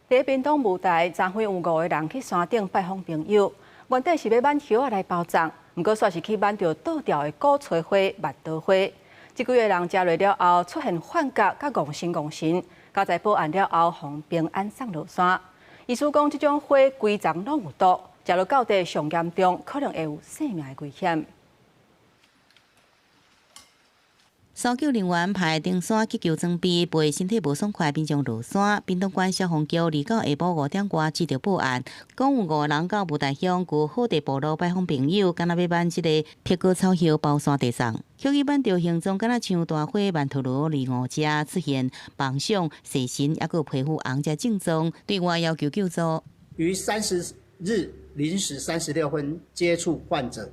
佇屏東霧台，昨昏有五個人去山頂拜訪朋友，原底是欲挽葉仔來包葬，毋過煞是去挽著倒吊的鼓吹花、萬桃花。這幾個人食落了後，出現幻覺，佮戇神戇神，佳哉報案了後，予平安送落山。醫師講，這種花規叢攏有毒，食落到底上嚴重，可能會有性命的危險。搜救人員派登山急救裝備，陪身體無爽快民眾落山。屏東縣消防局29下晡5點外接著報案，講有五個人到霧台鄉舊好地部落拜訪朋友，敢若欲挽這個碧果草葉包山地葬。去挽著形狀敢若像大花曼陀羅二五隻，出現妄想、踅神，抑閣皮膚紅這症狀，對外要求救助。於30日0時36分接觸患者。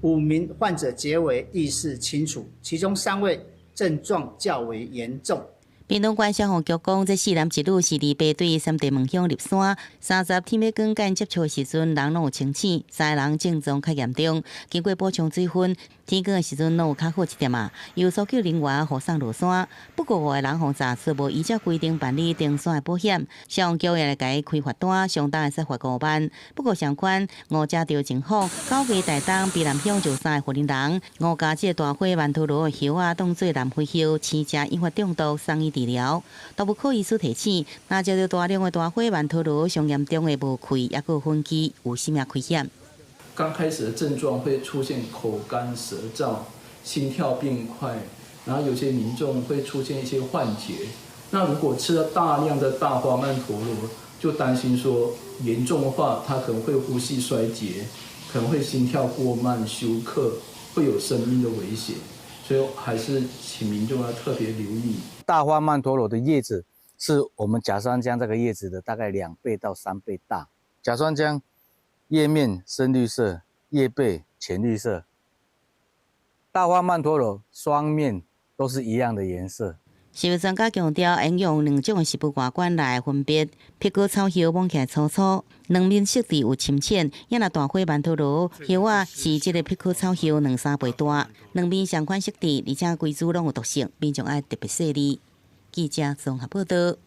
五名患者皆為意識清楚，其中三位症狀較為嚴重。屏東縣消防局講，這四男一女是禮拜對三地門鄉入山，30天欲光佮𪜶接觸的時陣，人攏有清醒，三个人症狀較嚴重，經過補充水分，天光的時陣攏有較好一點仔。由搜救人員護送落山，不過五個人予查出無依照規定辦理登山的保險，消防局也來共伊開罰單，相當會使罰5萬。不過相款誤食著情況，9月台東卑南鄉就三个雲林人，誤咬這個大花曼陀羅的葉仔當做南非葉，生食引發中毒，送醫治療。動物科醫師提醒，若食著大量的大花曼陀羅，上嚴重的無氣，抑閣昏厥，有生命危險。剛開始的症狀會出現口乾舌燥、心跳變快，然後有些民眾會出現一些幻覺。那如果吃了大量的大花曼陀羅，就擔心說嚴重的話，他可能會呼吸衰竭，可能會心跳過慢、休克，會有生命的危險。所以還是請民眾要特別留意。大花曼陀羅的葉子是我們假酸漿這個葉子的大概2倍到3倍大。假酸漿葉面深綠色，葉背淺綠色。大花曼陀羅雙面都是一樣的顏色。食物專家強調，應用兩種的食物外觀來分別。碧果草葉摸起來粗粗，兩面色澤有深淺。抑若大花曼陀羅葉仔是這個碧果草葉兩三倍大，兩面相款色澤，而且規株攏有毒性，民眾愛特別細膩。記者綜合報道。